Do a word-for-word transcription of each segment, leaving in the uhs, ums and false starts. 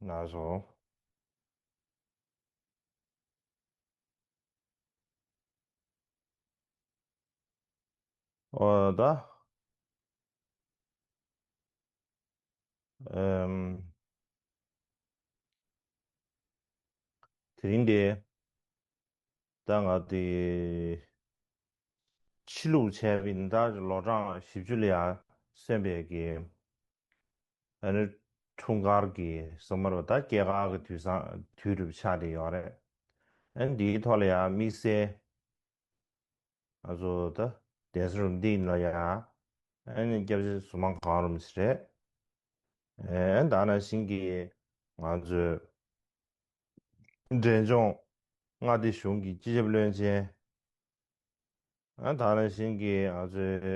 ལགས་སོ། ཨོ་ད། ཨམ། དེ་རིང་འདི། ད་ང་དེ། ཕྱི་ལུགས་བྱས་པའི་ད་ལོ་གྲངས་བཞི་བཅུ་ལ་ཡང་སོན་པའི་གི། ཨ་ནི་འཁྲུངས་སྐར་གྱི་སོ་མར་བ་ད་སྐྱེས་སྐར་གྱི་དུས་བཟང་དུས་གྲུབ་ཆགས་བསྡད་ཡོད་རེད། ཨ་ནི་འདིའི་ཐོག་ལ་ཡང་དམིགས་བསལ། ང་ཚོ་ད་གདན་ས་རུ་འདི་ཡིན་ལ་ཡང་། ཨ་ནི་སྐྱབས་རྗེ་ཟུར་མང་གང་རུམ་ཞིག་རེད། ཨ་ནི་ད་ནང་བཞིན་གྱི་ང་ཚོའི་འབྲས་ལྗོངས་མངའ་སྡེ་གཞུང་གི་སྤྱི་ཁྱབ་བློན་ཆེན། ཨ་ནི་ད་ནང་བཞིན་གྱི་ང་ཚོའི་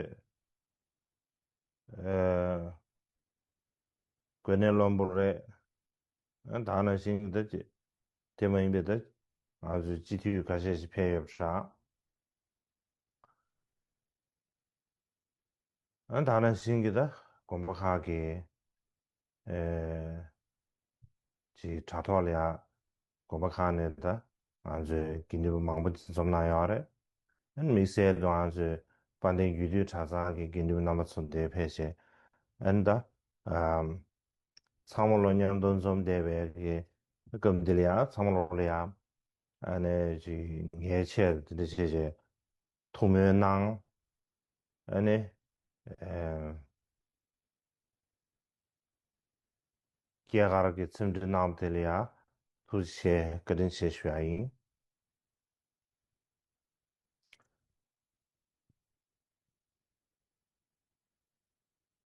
ཨ། གོ་གནས་བློན་པོ་རེད། ཨ་ནི་ད་ནང་བཞིན་གྱི་ད་ཅི། དེ་མ་ཡིན་པའི་ད་ང་ཚོའི་སྤྱི་འཐུས་ཁ་ཤས་ཤིག་ཕེབས་ཡོད་པ་རེད། ཨ་ནི་ད་ནང་བཞིན་གྱི་ད་དགོན་པ་ཁག་གི། ཨེ། ཅིག་དྲ་ཐོག་ལ་ཡང་དགོན་པ་ཁག་ནས་ད་ང་ཚོའི་དགེ་འདུན་པ་མང་པོ་ཅིག་འཛོམས་གནང་ཡོད་རེད། ཨ་ནི་དམིགས་བསལ་དུ་ང་ཚོའི་དཔལ་ལྡན་རྒྱུད་སྟོད་གྲྭ་ཚང་གི་དགེ་འདུན་པ་རྣམ་པ་ཚོ་འདིར་ཕེབས་བྱས། ཨ་ནི་ད། ཨམ། ཚང་མ་ལོ་མཉམ་དུ་འཛོམས་བསྡད་པའི་གི་སྐབས་འདི་ལ་ཡང་ཚང་མ་ལོ་ལ་ཡང་། ཨ་ནི་ཅིག་ངའི་ཆེད་དུ་འདི་འདྲ་བྱས་བྱས་ཐུགས་སྨོན་གནང་། ཨ་ནི། ཨེ། སྐྱེས་སྐར་གྱི་འཚམས་འདྲི་གནང་བ་དེ་ལ་ཡང་ཐུགས་རྗེ་ཆེ་བཀའ་དྲིན་ཆེ་ཞུ་ཡ་ཡིན།